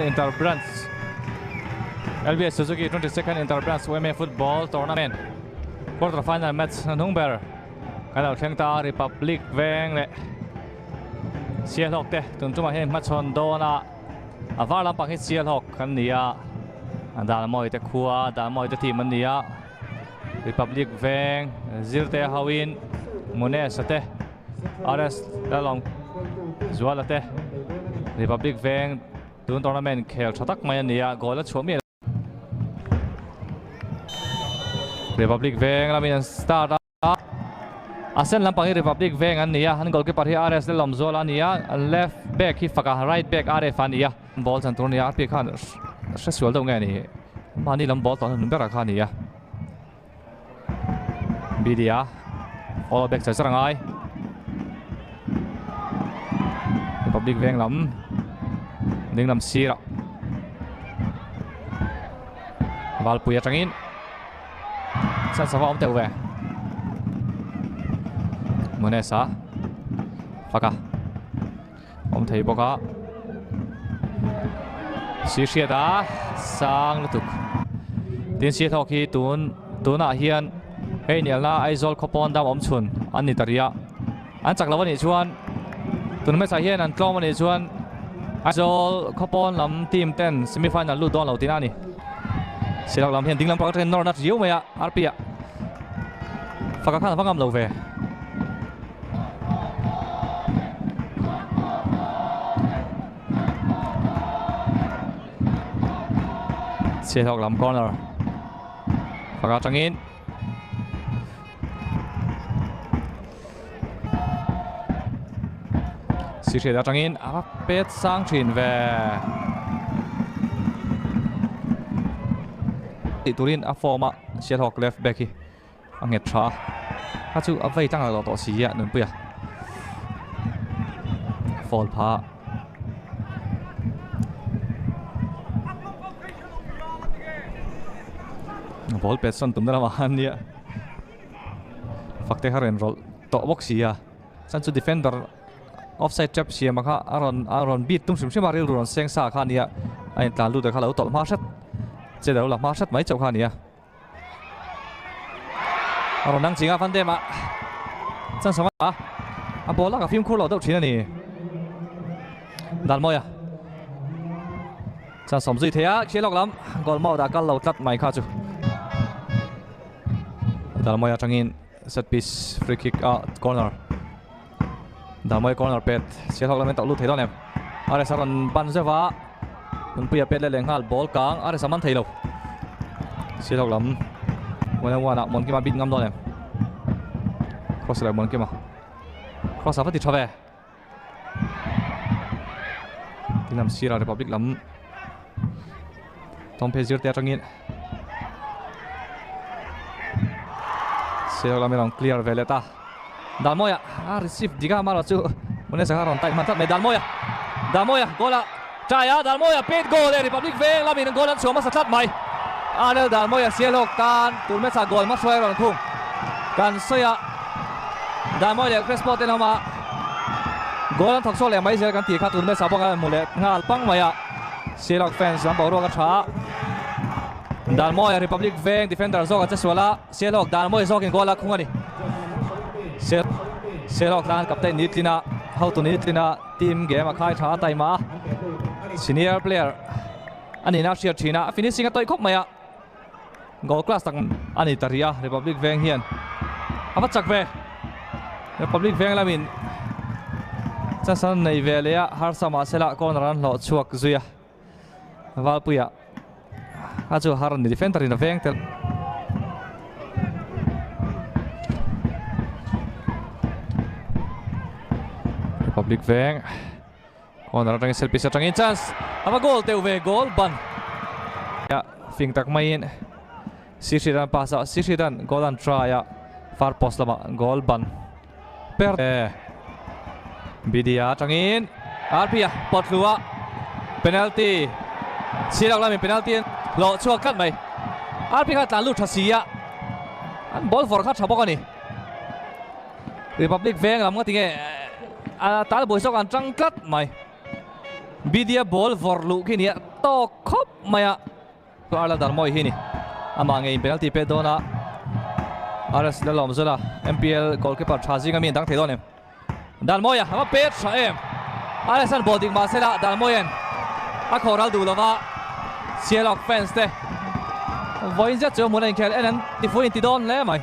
Inter Branch LBS Suzuki 22nd Inter Branch YMA Football Tournament Quarter Final Match hnahnung ber kan lo thleng ta Republic Veng leh Sialhawk te tun tumah hian hmachhawn dawn a a var lampang hi Sialhawk kan ni a Dalmawi te khua Dalmawi te team an ni a Republic Veng Zirte hoin Munesa te RS Lalawng Zuala te Republic Veng tun tournament khel tha tak mai a ni a goal a chhuah miah Republic Veng lamin an start a a sen lampang hi Republic Veng an ni a an goalkeeper hi RS Lalawm Zuala a ni a left back hi faka right back RF a ni a ball chan tur a ni a RP khan hre sual deuh nge a ni mahni lam ball tawh ber a kha a ni a. Bidia follow back char char a ngai Republic veng lam ding lam sirah Valpui atangin chan sava awm teuh ve Munesa faka awm thei bawk a si hriat a sang lutuk tin si thawk hi tun tunah hian hei nialna Aizawl khawpawn dam awm chhun an ni ta rih a an chak lo a nih chuan tun hmasa hian an tlawm a nih chuan Aizawl khawpawn lam team ten semi final lut dawn lo tihna a ni Silak lam hian ding lam pang atangin nawr nat riau mai a RP ah Faka khan a va ngam lo ve. Chhiahlawk lam corner. Faka atangin Sihriat atangin a va pet sang thin ve. Tih turin a form a Sialhawk left back hi a nghet tha a kha chu a vei tlang lo tawh si a nunpuia foul pha ball pet sawn tumna lamah khan nia fakte kha rawn rawlh tawh bawk si a chuan chu defender offside trap siam a kha a rawn a rawn beat tum hrim hrim a rilru rawn seng sa kha a nia a intlan lut a kha lo tawlh hma hret che lo la hma hret mai chauh kha a ni a. A rawn dang ching a Van Dam ah chan sam a a ball lak a fimkhur loh deuh thin a ni. Dalmawia chan sawm zui thei a khial lawk lam goal mouth ah kal lo tlat mai kha chu. Dalmawia atangin set piece free kick a corner Dalmawia corner pet sial hawk lamin tak lut thei dawn em. RS a rawn ban zeuh va Nunpuia pet leh leh nghal ball kang RS a man thei lo. Sial hawk lam one on one ah Muankima bit ngam dawn em. Cross leh Muankima cross a va ti tha ve. Tin lam sirah Republic lam Tawngphei zirte atangin Sial lam rawn clear ve leh ta. Dalmawia a receive dik a amaherawh chu Munesa kha rawn tight hman tlat mai. Dalmawia Dalmawia goal a try a Dalmawia pet goal e Republic veng lamin goal an chhuah hmasa tlat mai. Arnel Dalmawia Sialhawk tan tur match ah goal hmahruai a rawn khung. Kan sawi a Dalmawia leh Crespo te an awm a goal an thawk chhuak leh mai zel kan tih kha tun match ah pawh kan hmu leh nghal pang mai a. Sialhawk fans lam boruak a tha a, Dalmawia Republic Veng defender zawk a che sual a, Sialhawk Dalmawia zawkin goal a khung a ni. Sialhawk tan captain ni tlin a, hotu ni tlin a, team game a khai tha a taima a, senior player a nihna a hriat thin a, a finishing a tawih khawp mai a, goal class tak a ni ta rih a, Republic Veng hian a va chak ve. Republic Veng lamin chance an nei ve leh a, harsa mahsela corner an hlawh chhuak zui a, Valpuia a chu har a ni defender in a veng tel. Republic Veng corner atangin set piece atangin chance a va goal teuh ve goal ban fing tak maiin Sihriran pass a Sihriran goal an try a far post lamah goal ban per e Bidia atangin RP a pawt hlu a penalty Chirag lamin penalty an hlawh chhuak tlat mai RP kha tlan lut tha si a an ball vawrh kha tha bawk a ni Republic veng lam nga tinge a tal buai zawk an tang tlat mai. Bidia ball vawrh luh khi nia tawk khawp mai a. Chu Arla Darmawi hi ni. Amah ngeiin penalty pet dawn a. RS Lalawmzula MPL goalkeeper tha zinga mi an dang thei dawn em? Darmawia a va pet tha em? RS an ball dik mahse la Darmawian a khawh ral duh lova Sialawk fans te vawiin zet chu hmun a inkhel en an tifuh in ti dawn hle mai.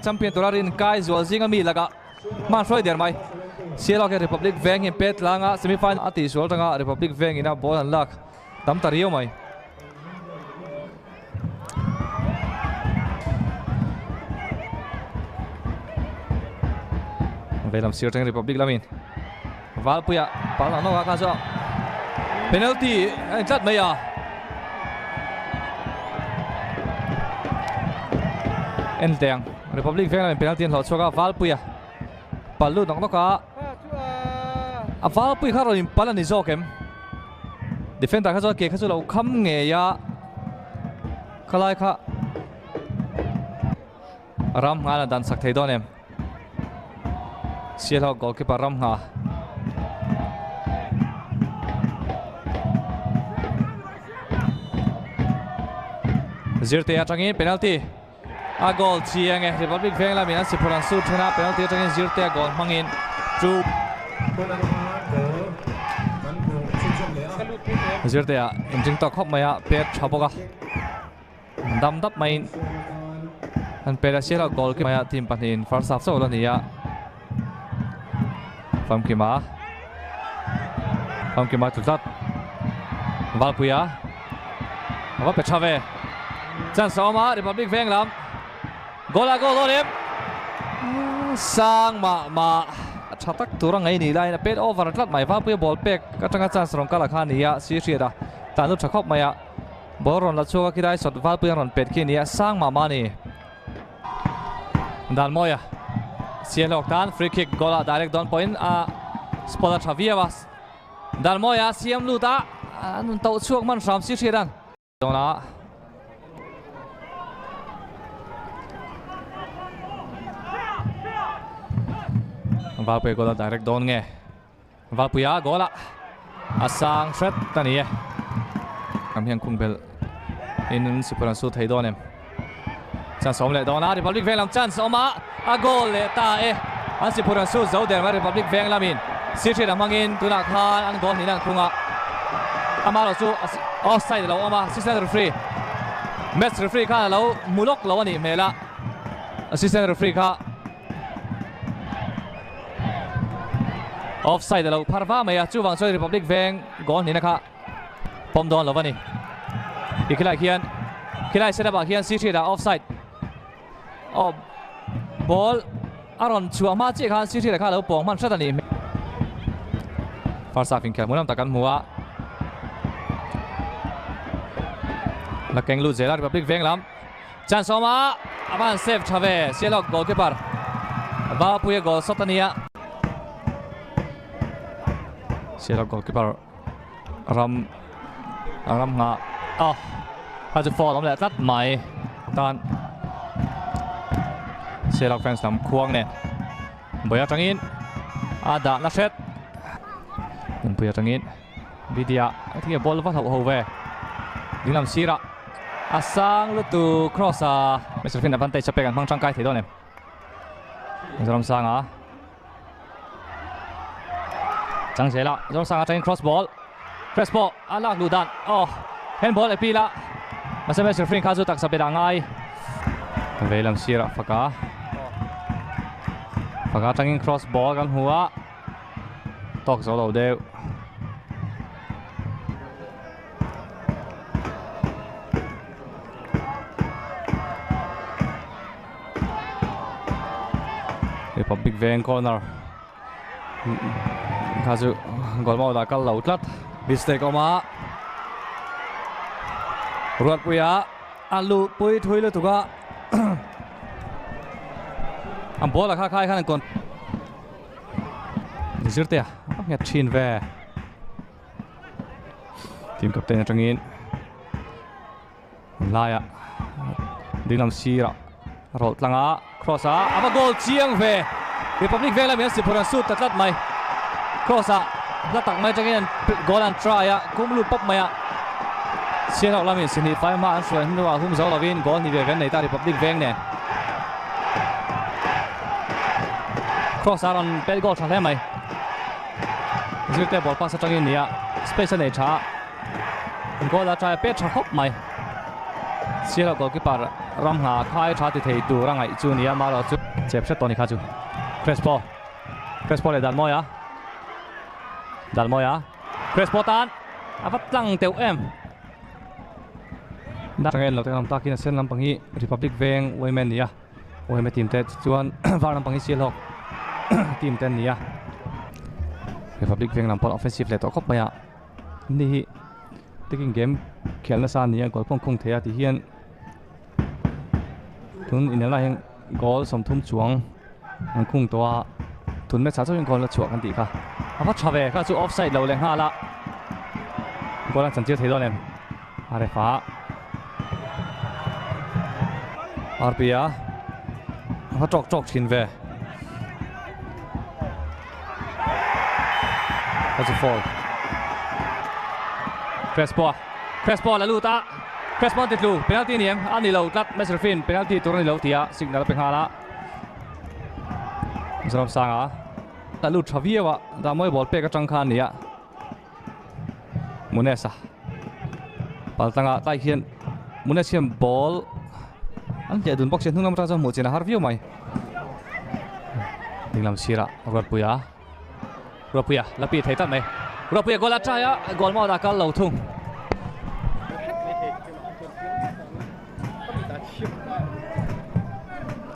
Champion tura rin kai zual zinga mi lakah hman hruai der mai. Sialawk hian Republic Veng hi an pet tlang a, semi final a tihsual atanga Republic Veng ina ball an lak. Tam ta riau mai. Veilam sir atangin Republic lamin Valpuia pal nak nawk a kha chu penalty a in tlat mai a. En teng Republic veng lamin penalty an hlawh chhuak a Valpuia pal lut nawk nawk a. A Valpui kha rawn in pal a ni zawk em? Defender kha chuan ke kha chu lo kham ngei a, khalai kha ram nghal a dan sak thei dawn em? Sialhawk goalkeeper ram ngha. Zirte atangin penalty a goal chiang e. Republic Veng lamin an siphur an sur then a, penalty atangin Zirte a goal hmangin chu Zirte a inring tawk khawp mai a, pet tha bawk a, dam dap maiin an pet a, sial a goal ki mai a, team pahnihin first half chauh la ni a. Famkima Famkima tlu tlat Valpuia a va pe tha ve chance a awm a Republic veng lam goal ah goal dawn em sang mah mah a tha tak tur a ngei ni laiin a pet over tlat mai Valpuia ball pek atanga chance rawn kal a kha a ni a si hriat a tlan lut tha khawp mai a ball rawn la chhuak a khilai sawt Valpuia rawn pet khi a ni a sang mah mah a ni. Danmawia Sialhawk tan free kick goal ah direct dawn pawhin a spot a tha viau a. Danmawia siam lut a, a nun tauh chhuak hman hram si hriat an. Dawn a. Valpuia goal a direct dawn nge. Valpuia goal ah a sang hret a ni e. Ram hian khung belh in an sipur an su thei dawn em. Chance awm leh dawn a, Republic Veng lam chance awm a, a goal leh ta e. An sipur an su zo der mai Republic Veng lamin Sihriat a hmangin tunah khan an goal hnihna an khung a. Amaherawh chu offside a lo awm a, assistant referee match referee khan a lo hmu lawk lo a nih hmel a, assistant referee kha Offside a lo phar va mai a, chuvang chuan Republic Veng goal hnihna kha pawm dawn lo a ni. Ti khilai khian khilai setup ah khian Sihriat ah offside aw ball a rawn chhuah hma chiah khan Sihriat kha a lo pawng hman hret a nih hmel. First half inkhelh hmunam tak kan hmu a. La keng lut zel a Republic Veng lam. Chance awm a, a van save tha ve, Sialhawk goalkeeper Valpuia goal sawt a nia. Sialhawk goalkeeper ram ram nghah oh kha chu foul awm leh tlat mai tan Sialhawk fans lam khuang nen Bawih atangin a dah na hret Nunpui atangin Vidya a tinge ball va hlauh ho ve. Dinglam sirah a sang lutuk cross a. Mister Finn advantage a pek an hmang tangkai thei dawn em. Mizoram sanga chang zel a Mizoram sanga atangin cross ball. Crespo a lak luh dan oh handball appeal a mahse Mister Finn kha chu taksa bet ah ngai. Veilam sirah faka faka atangin cross ball kan hmu a. Tawk zo lo deuh. Republic Veng corner. Kha chu goal mouth ah kal lo tlat. Mistake awm a. Ruatpuia a luh pui thui lutuk a. An ball a kha khai khan an kawn. Zirtea a nghet thin ve. Team captain atangin laiah dinglam sirah rawlh tlang a cross a a va goal chiang ve. Republic Veng lamin an si phur an sut ta tlat mai. Cross a. Hla tak mai atangin an goal an try a, kum lut pawp mai a. Sialhawk lamin sihnih fai hma an hruai hnuah hum zo lovin goal ni ve ve an nei ta Republic veng nen. Cross a rawn pet goal tha hle mai. Zirte ball pass atangin nia space a nei tha a, goal a try a pet tha khawp mai. Sialhawk goalkeeper Ramngha khai tha ti thei tur a ngaih chu nia marawh chu chep hret tawh ni kha chu. Crespo. Crespo leh Dalmawia. Dalmawia. Crespo tan a va tlang teuh em. Tang en lo te kan awm takin a sen lampang hi Republic Veng Women nia. Women team te chuan var lampang hi Sialhawk team te an ni a. Republic Veng lam pawh offensive leh tawh khawp mai a. Ni hi taking game khel nasa a ni a goal pawh an khung thei a ti hian tun inelna hian goal 30 chuang an khung tawh a tun match ah chauhin goal a chhuah kan tih kha a va tha ve kha chu offside lo leh nghal a goal an chantir thei dawn em a ref a RP a a va tawk tawk thin ve kha chu foul Crespo Crespo la lut a Crespo an ti tlu penalty ni em a ni lo tlat match referee penalty tur a ni lo tia signal a pe nghal a Zoram sanga a lut tha viau a dah mawi ball pek atang khan a ni a Munesa paltanga tlai hian Munes hian ball an hliah dun bawk si a hnung lam atang chuan hmuh chin a har viau mai dinglam sirah Ruatpuia Ruatpuia la pi thei tlat mai Ruatpuia goal a try a goal mawt ah kal lo thung.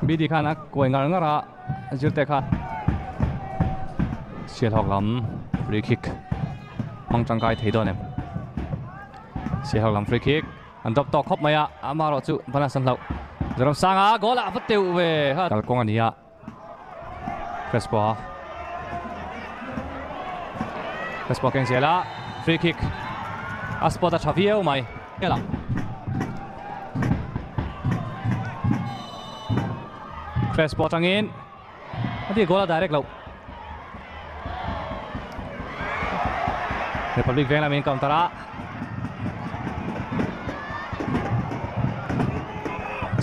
BD khan a kuai ngar ngar a zirte kha Sialhawk lam free kick hmang tangkai thei dawn em Sialhawk lam free kick an drop tawk khawp mai a amaherawh chu Banas an hlauh Zoramsanga goal ah va teuh ve kalkawng a ni a. Crespo a Crespo keng zel a free kick a spot a tha viau mai kela Crespo atangin a ti goal a direct lo Republic veng lamin counter a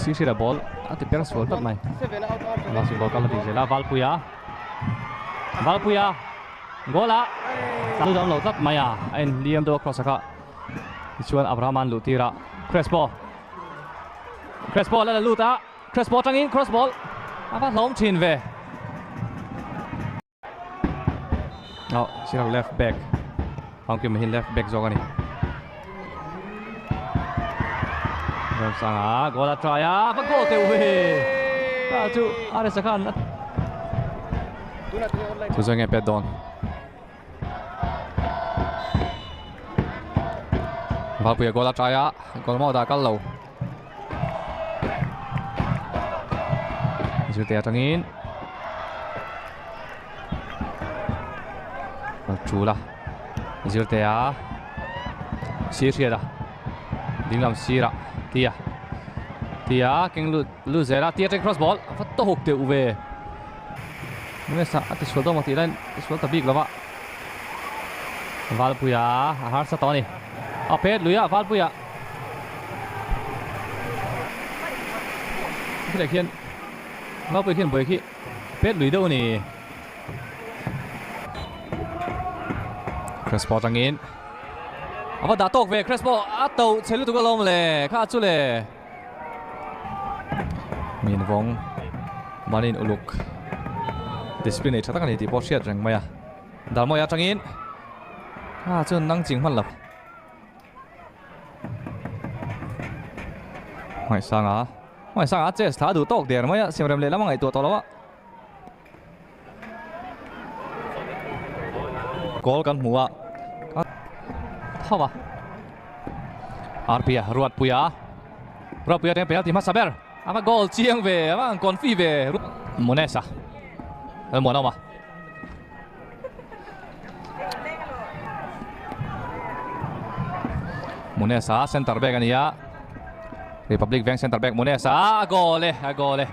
Sisira ball a ti per sual tlat mai Last ball kal a ti zel a Valpuia Valpuia goal a lu dam lo tlat mai a a en hliam deuh a cross a kha tichuan Abraham an luh tir a Crespo Crespo la la lut a Crespo atangin cross ball a va hlawm thin ve. Oh, sirah left back. Hangkim hi left back zawk a ni. Ramsanga goal a try a, va goal teuh ve. Ta chu Aresa khan Chu zawng nge pet dawn. Valpuia goal a try a, goal maw dah kal lo. Zirte atangin Chula Zirtea sir hriat a dinglam sirah tia tia keng lut lut zel a tia atangin cross ball a va tawk deuh ve Nunesa a ti sual dawn maw tih laiin a ti sual ta bik lova Valpuia a harsa tawh a ni a pet lui a Valpuia Khilai khian Valpuia khian buai khi pet lui deuh a ni. Crespo atangin a va dah tawk ve Crespo a to chhe lutuk alawm le kha chu le. Min vawng Manin uluk discipline nei tha tak a ni tih pawh hriat reng mai a. Dalmawia atangin kha chuan nang ching hman lo. Hmaisanga Hmaisanga a chest thla a duh tawk der mai a siamrem lehlam a ngaihtuah tawh lo a. Goal kan hmu a tho a RP a Ruatpuia Ruatpuia atanga penalty hmasa ber a va goal chiang ve a va han confi ve Munesa Lalmuanawma. Munesa center back a ni a Republic Veng center back Munesa a goal e a goal e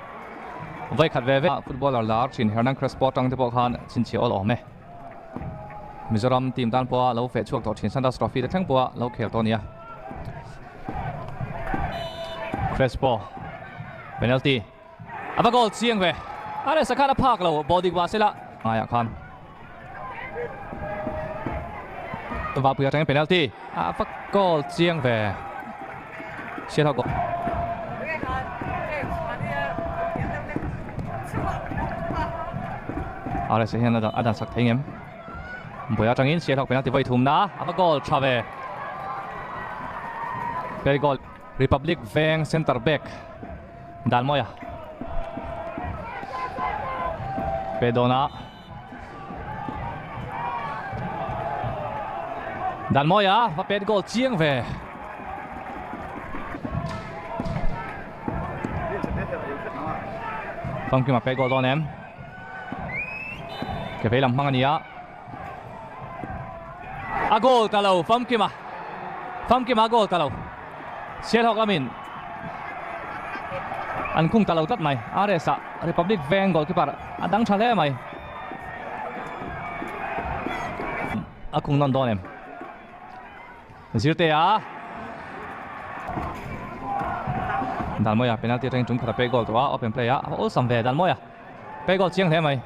vai khat ve ve footballer lar thin Hernan Crespo atang te pawh khan chhinchhiah awl awm e. Mizoram team tan pawha lo feh chhuak tawh thin Sandas Trophy te thleng pawha lo khel tawh a nia. Crespo penalty a va goal chiang ve. A resa khan a phak lo ball dik mahsela ngaiah khan Vapui atangin penalty a va goal chiang ve. Sialhawk goal. RSA hian a dan sak thei ngem. Buai atangin Sialhawk penalty vawi thumna a va goal tha ve. Play goal Republic Veng center back Danmawia pe dawn a. Danmawia va pet goal chiang ve. Famkima pet goal dawn em. Ke vei lam hmang a ni a. A goal ta lo Famkima. Famkima goal ta lo. Sialhawk lamin an khung ta lo tlat mai. RS ah Republic Veng goalkeeper a dang tha hle mai. A khung nawn dawn em? Zirtea Danmawia penalty atangin tum khat a pek goal tawh a, open play a, a awlsam ve Danmawia. Pek goal chiang hle mai.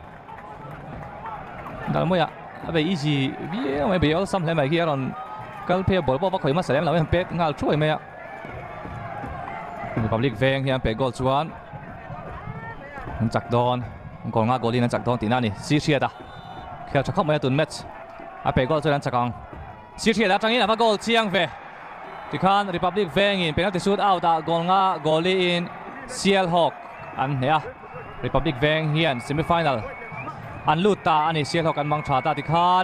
Dalmawia a bei easy viau mai, bei awlsam hle mai khi a rawn kal phei a, ball pawh va khawih hmasa lem lo hian pet nghal thuai mai a. Republic veng hian pek goal chuan an chak dawn, goal nga goal in an chak dawn tihna a ni. Si hriat a khel tha khawp mai a tun match a pek goal chuan an chak ang. Si hriat atangin a va goal chiang ve. Tikhan Republic vengin penalty shoot out ah goal nga goal in Sialhawk an hneh a. Republic veng hian semi final an lut ta a ni. Sialhawk an mang tha ta tikhan.